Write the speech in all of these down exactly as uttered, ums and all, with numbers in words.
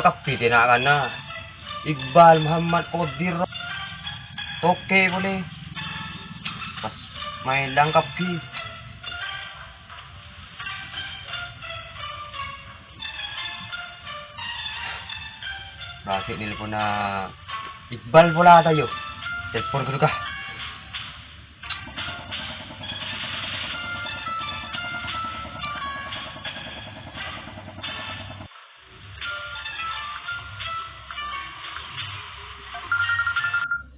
Kabbhi dina' kana. Iqbal, Muhammad, Kodir, Toke polè. Pas maèlang kabbhi. Berarti nelponna Iqbal pola ta' iyâ? Telepon ghâllu, kah.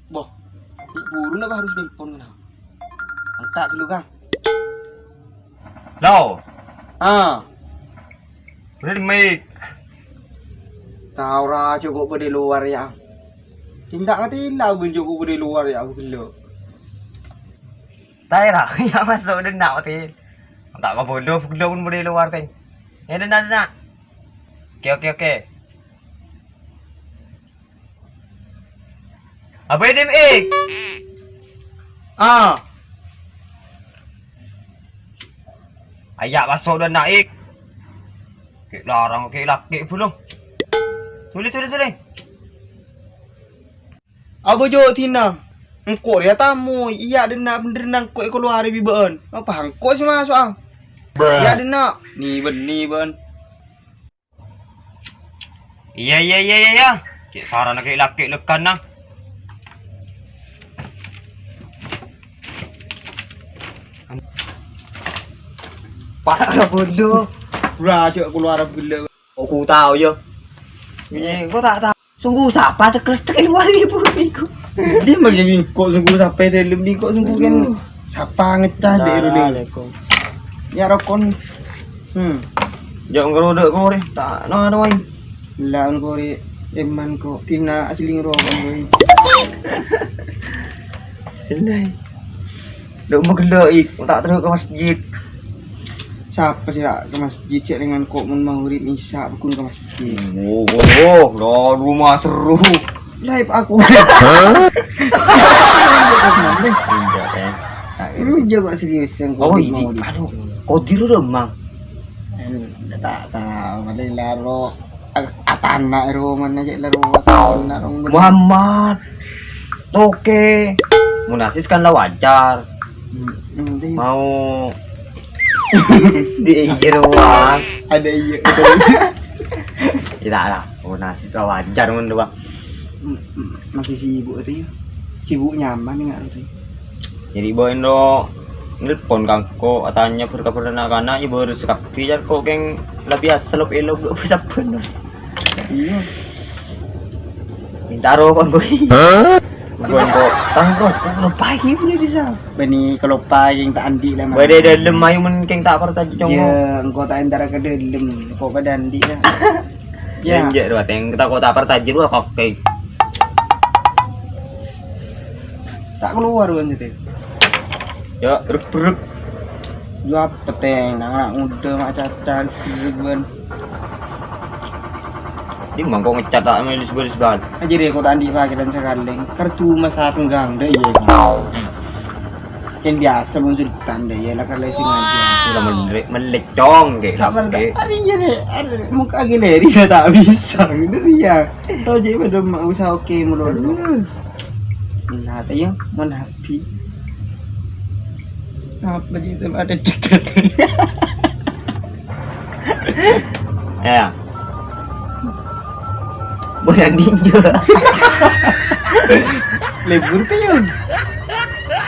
Boh, buru napa harus nelpon kèna? Angka' ghâllu, Kang. Lo. Ah. Bâdâ è mik. Tao ra jhuko' bâdâ è lowar, yâ. Tindak ngatèla bân jhuko' bâdâ è lowar, yâ, ghâllu. Taè ra, yâ maso' dâ' enna' mati. Ta' kabâdâ ghâllu bân bâdâ è lowar, Tèng. Yâ, dâ' enna', dâ' enna'. Oke, oke, oke. Apa ini, Ik? Ah. Aya' maso' dâ' enna', Ik. Kè' larang, kè' lakè' bhâlâ. Tolè, tolè, tolè. Apa jhâ' dina? Engko' rèya tamoy, iyâ dâ' enna' bhendher nangko' èkalowarè bi' bâ'ân. Apa engko' sè maso'a? Iyâ dâ' enna', ni-bânnè bâ'ân. Iyâ, iyâ, iyâ, iyâ, iyâ. Cè' sarana kè' lakè' lèkana. Para bondo. Ora, cè' kalowar ghellâ'. Aku tao, yâ. Eh, kok ta' tao? Sungguh sapa cek-cek kalowar ibu iku? Di magi bingko sungguh sapa dalam bingko sungguh kan. Sapa ngecas dek rene? Assalamualaikum. Ya rokon. Hmm. Jok ngerodok kore, ta' no anu wae. Lah kore eman kok tina asli ngerokon kowe. Sendai. Dok magello ik, ta' terus ke masjid. Sapa sih ra ke masjid cek dengan kok mun maghrib isya pun ke masjid. Oh, oh, oh, lah rumah seru. Live aku. Hah? Enggak, eh. Lu jago serius yang Oh, kok ini. Mau di- Aduh, Kodir udah, Mang. Enggak, tak tahu, paling laro. A-, atana ero mana cek laro atana rong. Muhammad. Toke. Munasis kan la wajar. Hmm, hmm, deh. Mau di iya doang. Ada iya, ada iya. Tidak lah, Munasis la wajar ngono, Bang. Hmm, hmm, masih sibuk itu ya. Sibuk nyaman nggak itu? Jadi, Boy, ndo nelpon kangko, atanya berkabar anak-anak, ya, baru sekali, ya, kok, keng, lebih asal, lo, elo, gak bisa bener. Iya. Minta rokok, Boy. Hah? Boy, kok, tang, kok, kok, lupa lagi, punya bisa. Bani, kalau pa, yang tak andi lah, Mas. Boy, dari dalam, ayo, men, keng, tak percaya, cong. Ya, engkau tak entar ke dalam, kok pada andi lah. Ya. Enjak, dua, teng, kita kok tak percaya, dua, kok, keng. Tak keluar, Wan, gitu. Ya, rek-rek. Yo, apa, Teng? Nang anak muda, mak caca, rek-rek, Wan. Ini mangkok ngecat tak nulis baris bal. Aja deh, kok tadi pakai dan sekali. Kartu masa tenggang deh, iya. Yang biasa muncul tanda, ya, lah, kalau sing aja. Sudah melek, melek, cong, kayak Sabar, apa, tak? Ada, iya, deh. Ada, muka lagi leri, ya, tak bisa. Bener, iya. Tau jadi pada mau usaha oke mulu. Nah, tanya, mana Abi? Apa gitu, ada cek. Ya. Boyan ninja. Libur tuh, Yun.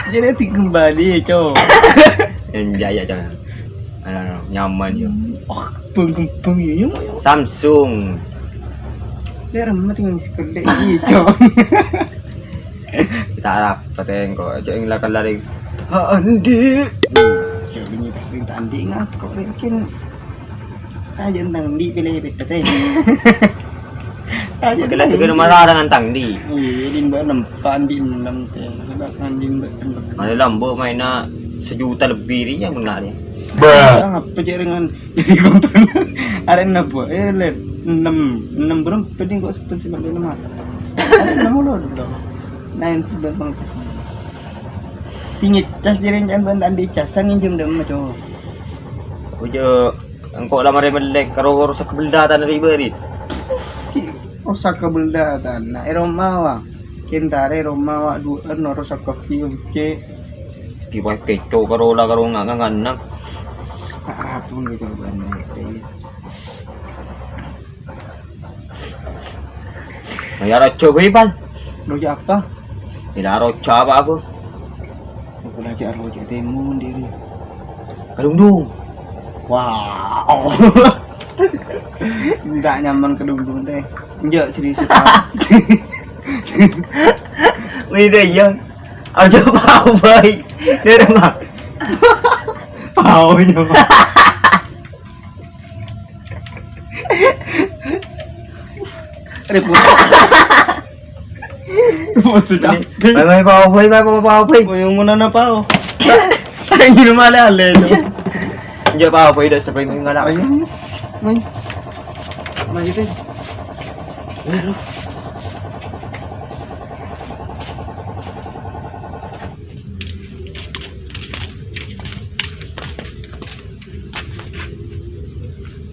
Jadi, nanti kembali, ya, Cok. Enggak, ya, Cok. Aduh, aduh, nyaman, yo. Oh, kembang-kembang, ya, ya, ya. Samsung. Dia remeh tinggal sekedek, iya, Cok. Kita rapat, ya, kok. Aja yang lakukan lari. Ah, Andi. Cok, ini pasti tak Andi, nggak? Kok mungkin aja tentang Andi pilih beda, teh. Aja kita tentang juga Andi. Marah dengan Tang Di. Iya, di Mbak enam, Pak Andi enam, teh. Mbak Andi Mbak enam. Mana lambo mainnya sejuta lebih, dia yang benar, ya. Bruh. Ah, apa cek dengan jadi kompon? Ada enam, Bu. Eh, lihat. Enam. Enam berapa? Tadi kok seperti enam, ah. Ada enam ulo dulu. Nah, itu udah banget. Tinggi cas jadi jangan bantu Andi casan nginjem deh, Mas, Cok. Ojo, engko' la marè mellè karo rusak bellatan ri bâri. Cè' Sakabellâ tana è roma, wa. Kèntara è roma, wa, duwâ'ân noro' sakabbi, oke. Ki wa kèco karo la karo nga-, nga-, nganna'. Apapun gitu, Bang. Ya, raja bhâi, Pan. Raja apa? Ila raja apa aku? Aku lagi arwah cek temu diri. Kedungdung. Wow. Enggak nyaman kedungdung teh. Enggak serius. Wih, deh, iya. Aja pao, boy. Dia mah. Pao, iya, Pak. Ribut. Ribut sudah. Bye, bye, pao, bye, bye, pao, pao, bye. Yang mana pao? Anjir, mana ale itu? Enggak apa-apa, udah sampai ngala. Ayo, ayo. Main. Main gitu.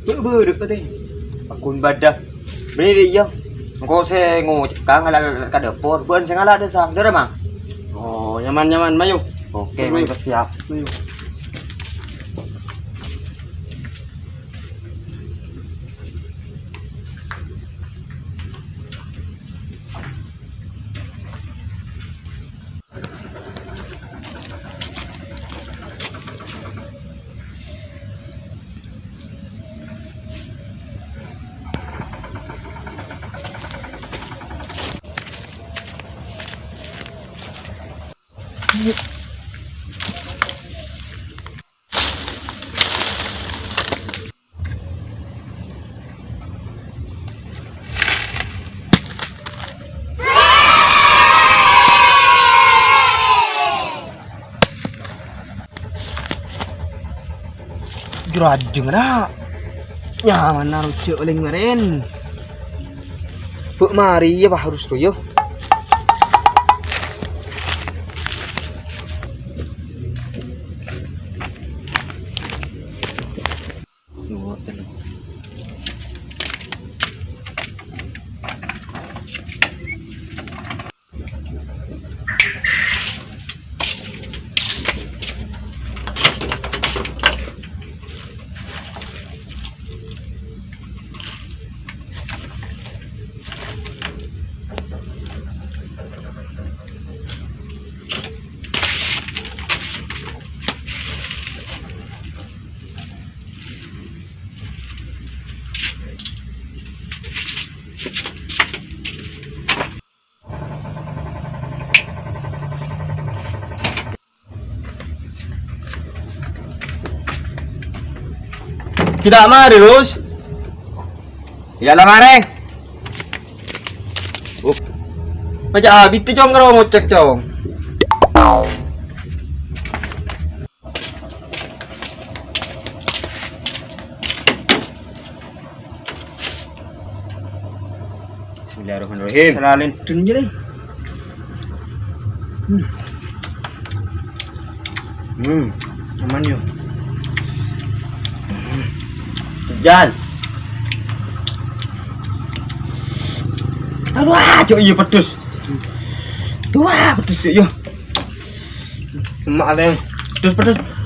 Tuh, buru, Pak, teh. Pakun badah. Beri dia, iya. Engko' sè ngocèk ka ngala' ka dâpor. Bukan sè ngala' dâ, Sa. Dârâ, Ma? Oh, nyaman, nyaman. Mayu. Oke, mayu. Mayu, siap. Mayu. Jurajeng ra. Nyaman narujak oleh meren. Bu mari ya, Pak, harus tuh, yo. Dua, telu. Tidak mari, Rus. Iya la mare. Uh. Pajâ abit, Cong, karo ngocèk, Cong. Bismillahirrahmanirrahim. Salalèn dun jârèya. Hmm. Hmm, aman, yo. Jân. Aduh, ah, cok, iya, pedes. Wah, pedes, cok, iya. Emak ada yang pedes, pedes.